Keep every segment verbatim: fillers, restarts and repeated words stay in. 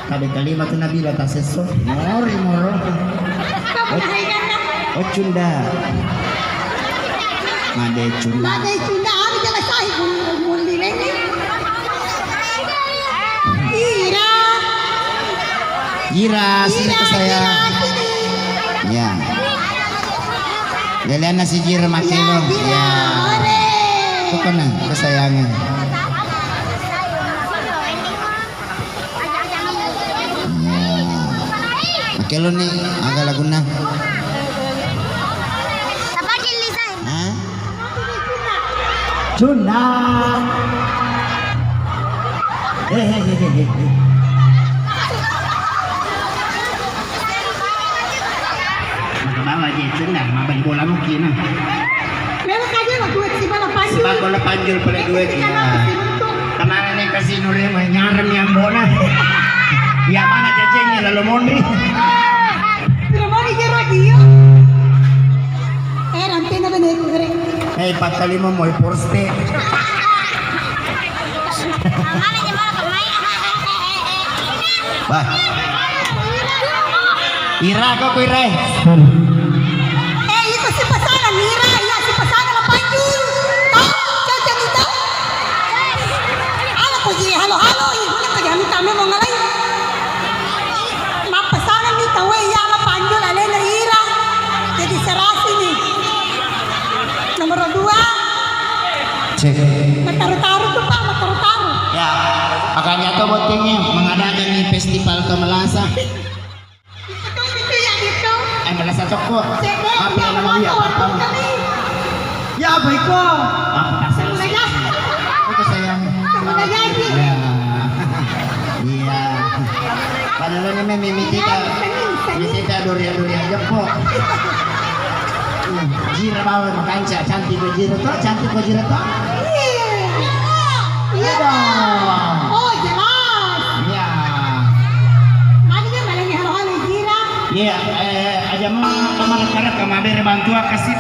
Tabe kalima tu Nabila tasesso. Mori moro. Oh, oh, cunda. Made cunda. Made cunda, anu jala sahi mul-, mulli lengi. Ira. Ira, sini ke saya. Ira, sini. Ya. Leleanna si Jira makelo. Ya, Jira. Ya. Ore. Pokoknya kesayangan. Iya. Makelo ni, aga lagunna? Hah? Cunda. Hehehe. Maka bawa je cunda, mabali bola mungkin. Memang kaje lah duit si bala panjul. Si bala panjul pale duit, ya. Kemana nih kasih nure nyarem yang bona? Ya mana cacingnya lalu mondi? Lalu mondi je radio. Eh, nanti na bene ku gere. Eh, pakalima moi porste. Bah. Ira kok ku Ira. Eh, itu si pasangan Ira, iya si pasangan apa itu? Tahu? Cocok itu. Ala ko ji halo-halo, ih, mana ko jami kami mau ngalai. Mappasangan ni tau iya ala panjul alena Ira. Jadi serasi ni. Nomor dua. Cek. Mataru-taru tuh, Pak, mataru-taru. Ya, makanya tuh bottingnya mengadakan nih festival ke Melasa. Itu, itu yang itu. Eh, Melasa Cokko. Cek, apa yang namanya? Apa? Apa? Ya, apa itu? Apa? Semuanya. Itu sayang. Semuanya aja. Ya. Iya. Padahal ini mimi kita, ini kita durian-durian jeppo. Jira bawa makanca, cantik kok Jira toh, cantik kok Jira toh. Iya. Iya dong. Oh, jelas. Iya. Magi dia malah halo-halo Jira. Iya, eh, aja mau kamar-kamar kamar bantu kasih.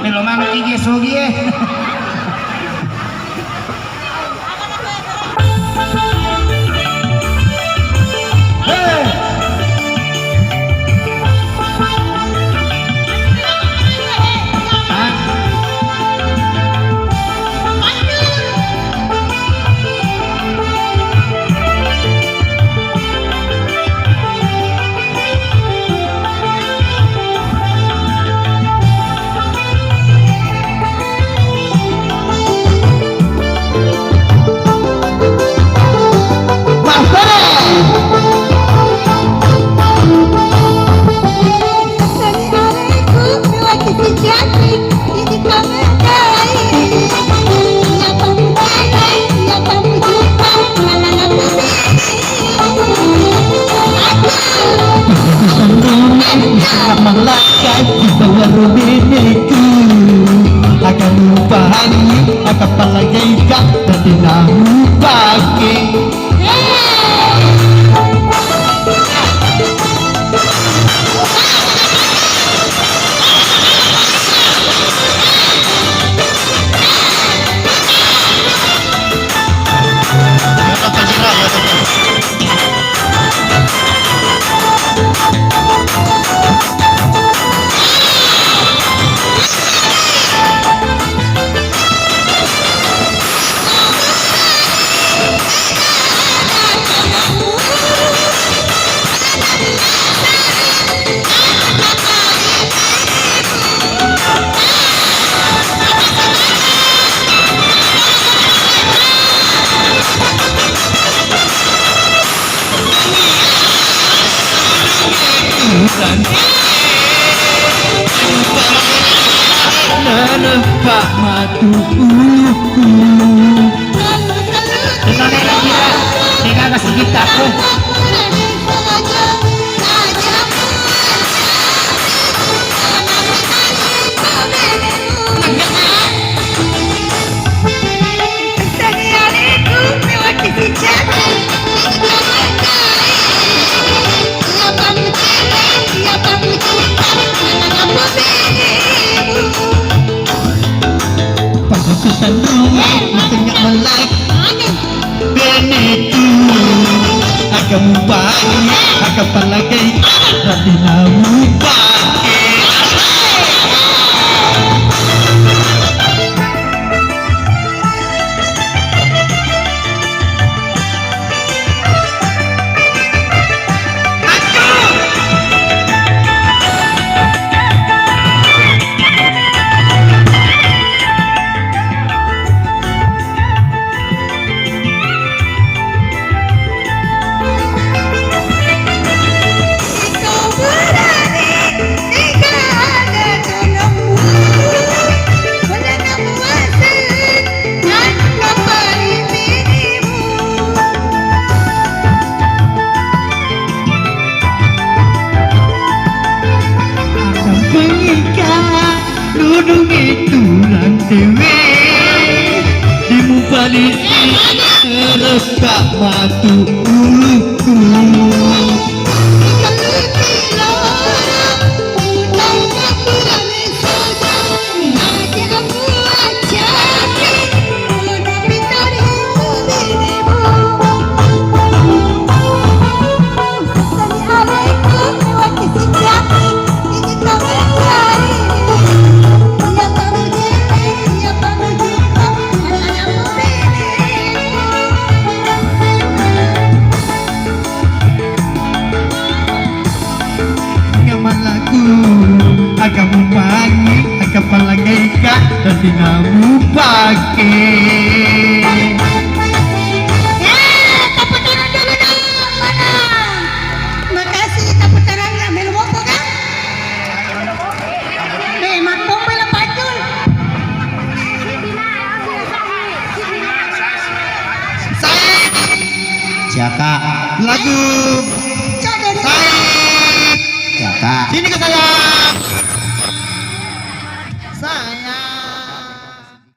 Melo mana gigi sugi eh. Malakkai kita waro neneku, aga mupahangi, aga palagaika, tadi namu pake. Nana Pak Matu. Tenang, Nela, Nela. Nela, kasih kita. Pada kutanong, matanya malai. Bene tu, aga mupahangi, aga palagaika, tadi namu pake. Nudungi tulang tewe, dimupalisi, terus tak matu uluku. Aga malaku, aga mupahangi, aga palagaika, tadi namu pake. Ya, tepuk tangan dulu dong, mana? Makasih, tepuk tangannya, melu mopo kan? Eh, mappompa la pacul. Siaka. Lagu. Sai. Siaka. Sini ke saya.